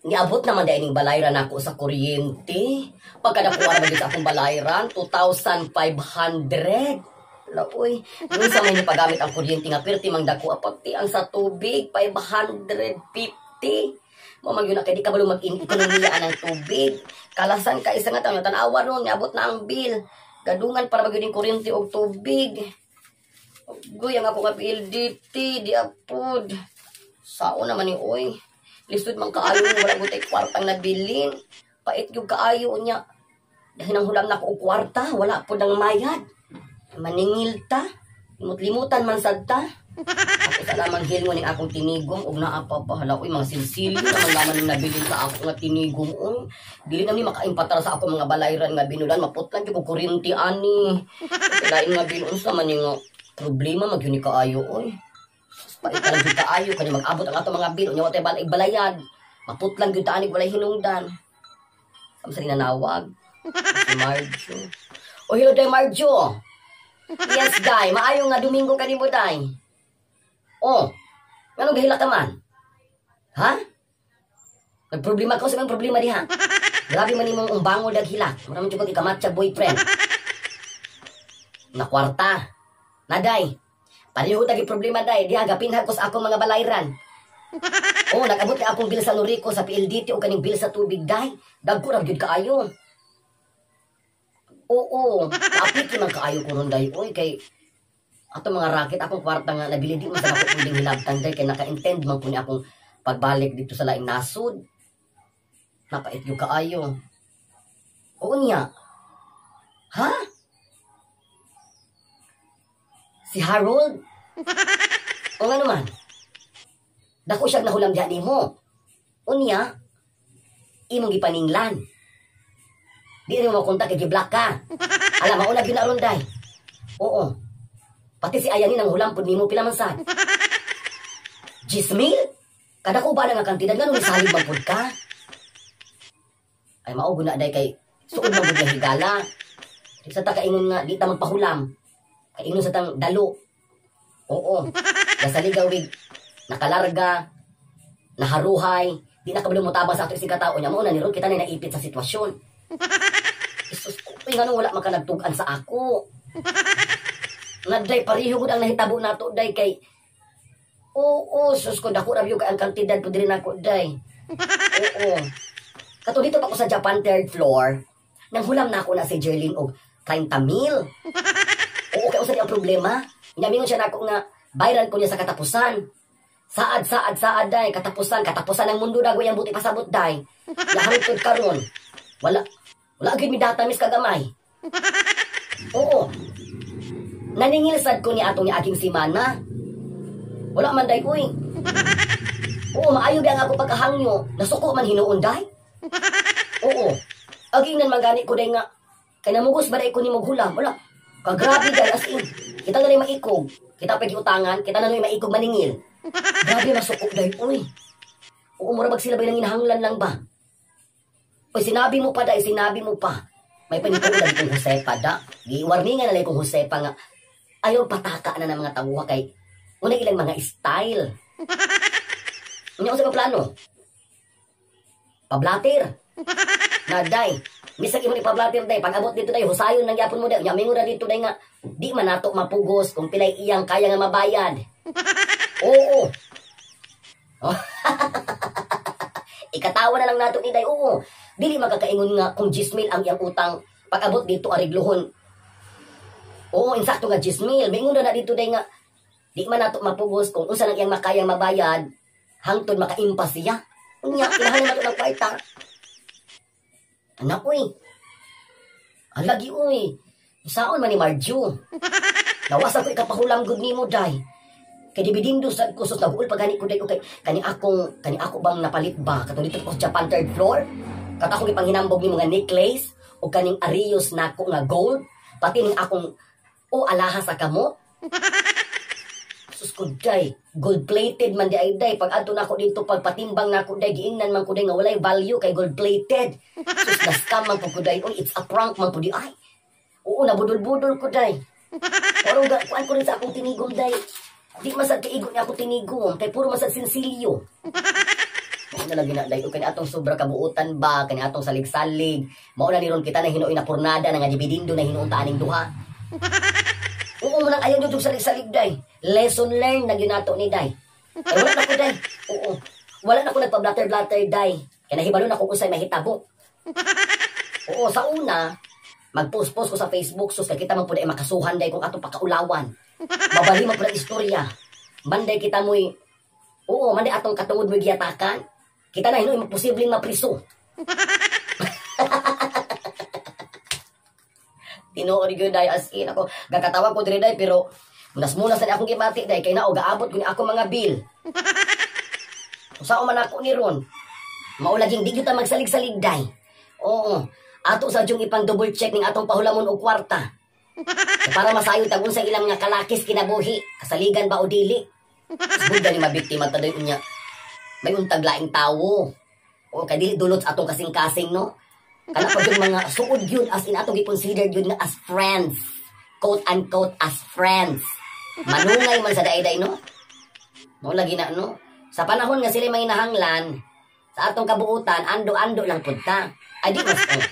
Niabot naman diay ning balayran nako sa kuryente. Pagkadakuha naman sa akong balayran, 2,500. Laoy, unsa may nipagamit ang kuryente nga pirti mang dako, pati ang sa tubig 550. Mao man gyud na kay di ka balo mag-ekonomiya ang tubig. Kalasan ka isa nga taon, tan-awa ron, niabot na ang bill. Gadungan para magyud ning kuryente og tubig. Guy, ang ako nga PLDT, di apod. Sao naman ni oy. Lisod man kaayo, wala gud tay kwartang nabilin. Pait gyud kaayo niya. Dahil nang hulam na ko og kwarta, wala pod ang mayad. Maningil ta. Limut-limutan man sad ta. Ako sa lamang hilngon ning akong tinigom og naa pa pa, hala oy, mga silsilyo naman laman ning nabilin sa ako nga tinigom oy. Dili na mi makaimpatar sa ako mga balayran nga binulan, maputlan jud og kuryente ani. Lain nga bill, unsa man ni nga problema magyud ni kaayo oy. Sus, pait na lang jud kaayo kani mag-abot ang ato mga bill unya wa tay balay balayad. Maputlan gyud ta ani, walay hinungdan. Kam sa nanawag? Si Marjo. Oh, hello day, Marjo. Yes, day. Maayo nga Domingo kanimo, day. Oh, nganong gahila ka man? Ha? Nagproblema ka sa mga problema diha. Grabe man nimong umbangol dag hilak. Mura man jud kag ikamatcha boyfriend. Na kwarta. Naday. Pareho tagi problema, day. Diha gapinhag ko sa akong mga balayran. Oh, nag-abot ni akong bill sa Norico, sa PLDT o kaning bill sa tubig, day. Dagko ra gyud kaayo. Oo, naapiki man kaayo ko ron, day. Oy, kay ato mga racket akong kwarta nga nabili, di man sa ako pwedeng hilabtan, day, kay naka-intend man ko ni akong pagbalik dito sa laing nasod. Napait yung kaayo. Oo niya. Ha? Si Harold? O nga naman. Dako siya nahulam diha nimo. O niya, imong gipaninglan. Di rin mo makontak kay giblock ka. Alam, mauna gyud na ron, day. Oo. Pati si Ayani nang hulam pud nimo, pila man sad? 10,000? Kada ko ba na nga kantidad, nganong misalig man pud ka? Ay mao guna day kay suod man gud nga higala. Di sa ta kaingon nga di ta magpahulam. Kaingon sa tang dalo. Oo. Gasaligaw wig nakalarga, naharuhay, di na kabalo motabang sa ato isig katao niya, mao na ni ron kita na naipit sa sitwasyon. Isus, uy, nganong wala man ka nagtug-an sa ako? Naday, pareho gud ang nahitabo nato, day, kay oo, sus ko, dako ra gyud kay ang kantidad pud diri nako, day. Oo. Kato dito pa ko sa Japan third floor, nang hulam na ako na si Jerlyn og 30 mil. Oo, kay unsa di ang problema? Inamingon siya nako nga bayran ko niya sa katapusan. Saad, saad, saad, day, katapusan, katapusan ng mundo dagoy ang buti pasabot, day. Lahangtod karon. Wala, wala gyud mi data mis kagamay. Oo. Naningil sad ko ni atong ni aking simana. Wala man day uy. Oo, maayo ba ang ako pagkahangyo? Nasuko man hinuon, day. Oo. Aginan man gani ko day nga kay namugos ba day ko ni hulam. Wala. Kagrabe day, as in. Kita na maikog. Kita pa giutangan, kita na maikog maningil. Grabe masuko day uy. Oo, mura bag sila ba nanginahanglan lang ba? Oy, sinabi mo pa day, sinabi mo pa. May panitulan kong Josepa da. Gi-warningan na lang kong Josepa nga ayaw pataka na ng mga tawha kay una ilang mga style. Unya unsa plano? Pablater. Naday, bisag imo ni pablater day, pag abot dito day, husayon nang gyapon mo day. Unya mingon na dito day nga di man nato mapugos kung pilay iyang kaya nga mabayad. Oo. Oh. Ikatawa na lang nato ni day. Oo. Dili makakaingon nga kung 10,000 ang iyang utang, pag abot dito arigluhon. Oo, insakto nga 10,000. Mingon na dito day nga di man nato mapugos kung unsa lang iyang makayang mabayad hangtod makaimpas siya. Unya kinahanglan nato ng kwarta. Anak uy. Alagi uy. Saon man ni Marjo? Nawasan ko ikapahulam gud nimo, day. Kay dibidindo sad ko, sus, nabuol pa gani ko day kay kani akong kani ako bang napalit ba katong dito ko sa Japan third floor. Kat akong ipanghinambog ni mga necklace o kaning arios nako nga gold, pati ning akong o alahas sa kamot. Sus ko day, gold plated man di ay day. Pag adto nako dito, pagpatimbang nako day, giingnan man ko day nga walay value kay gold plated. Sus, na scam man po ko day. Oy, it's a prank man po di ay. Oo, nabudol-budol ko day. Pero kuan ko rin sa akong tinigom day. Di masad kaigo niya ako tinigom, kay puro masad sinsilyo. Mao na lagi na day kani atong sobra kabuutan ba kani atong salig-salig. Mao na ni ron kita na hinuoy na purnada na nga dibidindo na hinuon ta aning duha. Oo mo nang ayaw jud salig-salig day. Lesson learned na gyud nato ni day. Ay, wala na ko day. Oo. Wala na ko nagpa-blatter-blatter day. Kaya nahibalo na ko kung sa'y mahitabo. Oo, sa una, mag-post-post ko sa Facebook, sus, kay kita man po na makasuhan day kung atong pakaulawan. Mabali man po na istorya. Manday kita mo'y, oo, manday atong katungod mo'y giyatakan. Kita na hinuoy posibleng mapriso. Tinuod gyud day, as in ako gakatawa ko diri day, pero munas-munas na akong gibati day kay nao gaabot ko ni ako mga bill. Usa man ako ni ron. Mao laging di gyud ta magsalig-salig day. Oo, ato sa dyong ipang double check ning atong pahulamon og kwarta. Para masayo tag unsa ilang nga kalakis kinabuhi, kasaligan ba o dili. Sugdan ni mabiktima ta day unya. May untag laing tawo. O kay dili dulot sa atong kasing-kasing no. Kana pa gyud mga suod gyud as in atong gi-consider gyud nga as friends. Quote unquote as friends. Manungay man sa dayday no. Mao lagi na no. Sa panahon nga sila manginahanglan sa atong kabuutan, ando-ando lang pud ta. Ay di mas oh.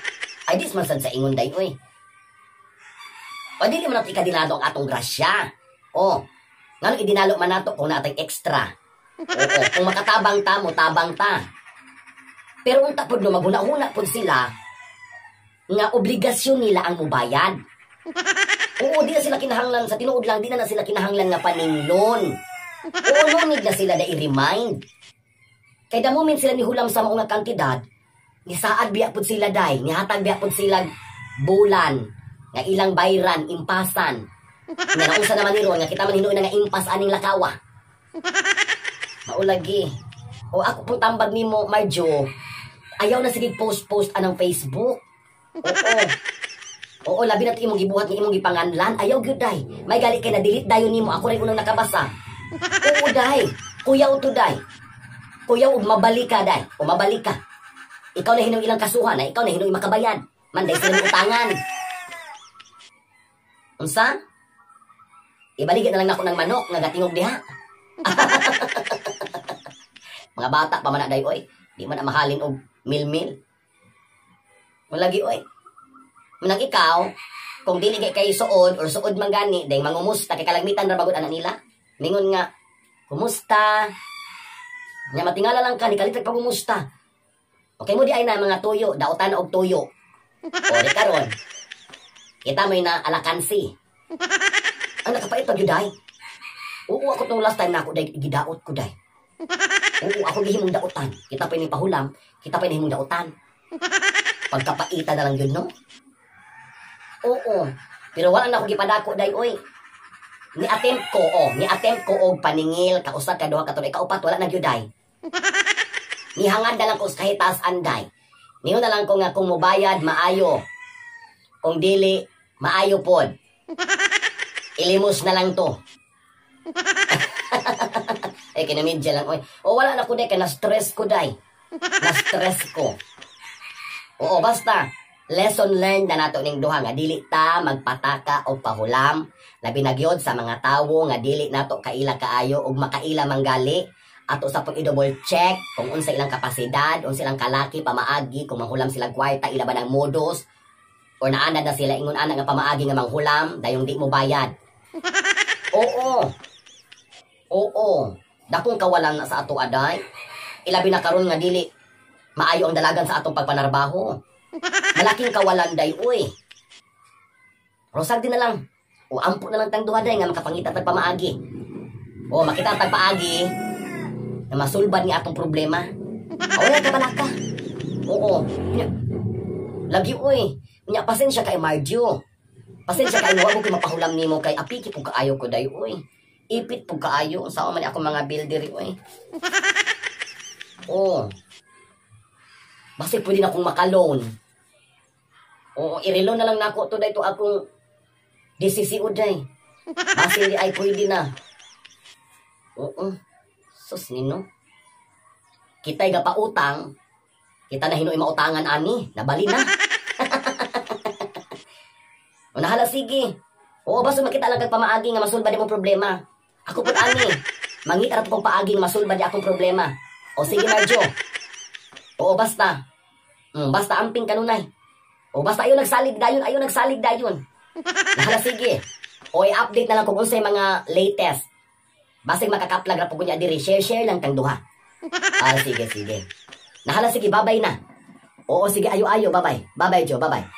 Ay di man sad sa ingon day oy. O dili man nato ikadilado ang atong grasya. O ngano idinalo man nato kung natay extra. Oo, kung makatabang ta mo, tabang ta. Pero unta pud no, maghuna-huna pud sila nga obligasyon nila ang mubayad. Oo, di na sila kinahanglan sa tinuod lang, di na sila kinahanglan nga paninglon. Oo, no need na sila na i-remind. Kay the moment sila nihulam sa maunga kantidad, nisaad biya pud sila day, nihatag biya pud sila bulan, nga ilang bayran, impasan. Nga nausa naman ni ron, nga kita man hinuon nga impas aning lakawa. Maulagi. O ako pong tambag nimo, Marjo, ayaw na sige post-post anang Facebook. Oo. Oo, labi na ito imong gibuhat nga imong gipanganlan. Ayaw gyud day. May gali kay na-delete dayon nimo. Ako rin unang nakabasa. Oo day. Kuyaw to day. Kuyaw og mabalik ka day. O mabalik ka. Ikaw na hinong ilang kasuhan, na ikaw na hinong makabayad. Manday sila ng utangan. Unsa? Ibaligid na lang nako ng manok nga gatingog diha. Mga bata pa man na day oy. Di man na mahalin og mil-mil. Malagi oy. Manang ikaw, kung dili kay kay suod or suod man gani, day mangumusta kay kalagmitan ra bagod ana nila. Ningon nga, kumusta? Nya matingala lang ka ni kalit pagumusta. Okay mo di ay na mga tuyo, dautan og tuyo. O di karon. Kita mo na alakansi. Ang nakapait pa gyud day. Oo, ako tong last time na ako day gidaot ko day. Oo, ako gihimong dautan. Kita pa ni pahulam, kita pa ni himong dautan. Pagkapaita na lang yun, no? Oo. Pero wala na ako gipadako day oy. Ni-attempt ko, oh, ni-attempt ko og paningil, kausa ka duha ka tulo, kaupat wala na gyud day. Nihangad na lang ko sa kahit taas anday. Niyo na lang ko nga kung mobayad maayo. Kung dili maayo pod. Ilimos na lang to. Ay kinamidya lang oy. O wala na ko day kay na-stress ko day. Na-stress ko. Oo, basta lesson learned na nato ning duha nga dili ta magpataka og pahulam, labi na gyud sa mga tawo nga dili nato kaila kaayo og makaila manggali. Ato sa pag i-double check kung unsa ilang kapasidad, unsa ilang kalaki pamaagi, kung manghulam sila kwarta, ila ba ng modus or naanad na sila ingon ana nga pamaagi nga manghulam dayong di mo bayad. Oo. Oo. Dakong kawalan na sa ato aday. Ilabi na karon nga dili maayo ang dalagan sa atong pagpanarbaho. Malaking kawalan day uy. Rosag din na lang. O ampo na lang tang duha day nga makapangita tag pamaagi. O makita tag paagi na masulbad ni atong problema. O wala ka balaka. Oo. Lagi uy. Nya pasensya kay Marjo. Pasensya kay wa ko kay mapahulam nimo kay apiki pug kaayo ko day uy. Ipit pug kaayo unsa man ako mga bill diri uy. Oo. Basta pwede na akong makaloan. Oo, i-reloan na lang nako to day to akong DCCO day. Basta hindi ay pwede na. Oo. Sus nino. Kita'y gapautang. Kita na hinuoy mautangan ani. Nabali na. O nahala sige. Oo, basta makita lang kag pamaagi nga masulbad imong problema. Ako pud ani. Mangita ra to kong paagi nga masulbad di akong problema. O sige Marjo. Oo, basta. Basta amping kanunay. O basta ayo nagsalig dayon, ayo nagsalig dayon. Nahala, sige. O i-update na lang kung unsay mga latest. Basig makakaplag ra pud niya diri, share share lang tang duha. Ah, sige, sige. Nahala, sige, babay na. Oo, sige, ayo ayo, bye-bye. Bye-bye, Joe, bye-bye.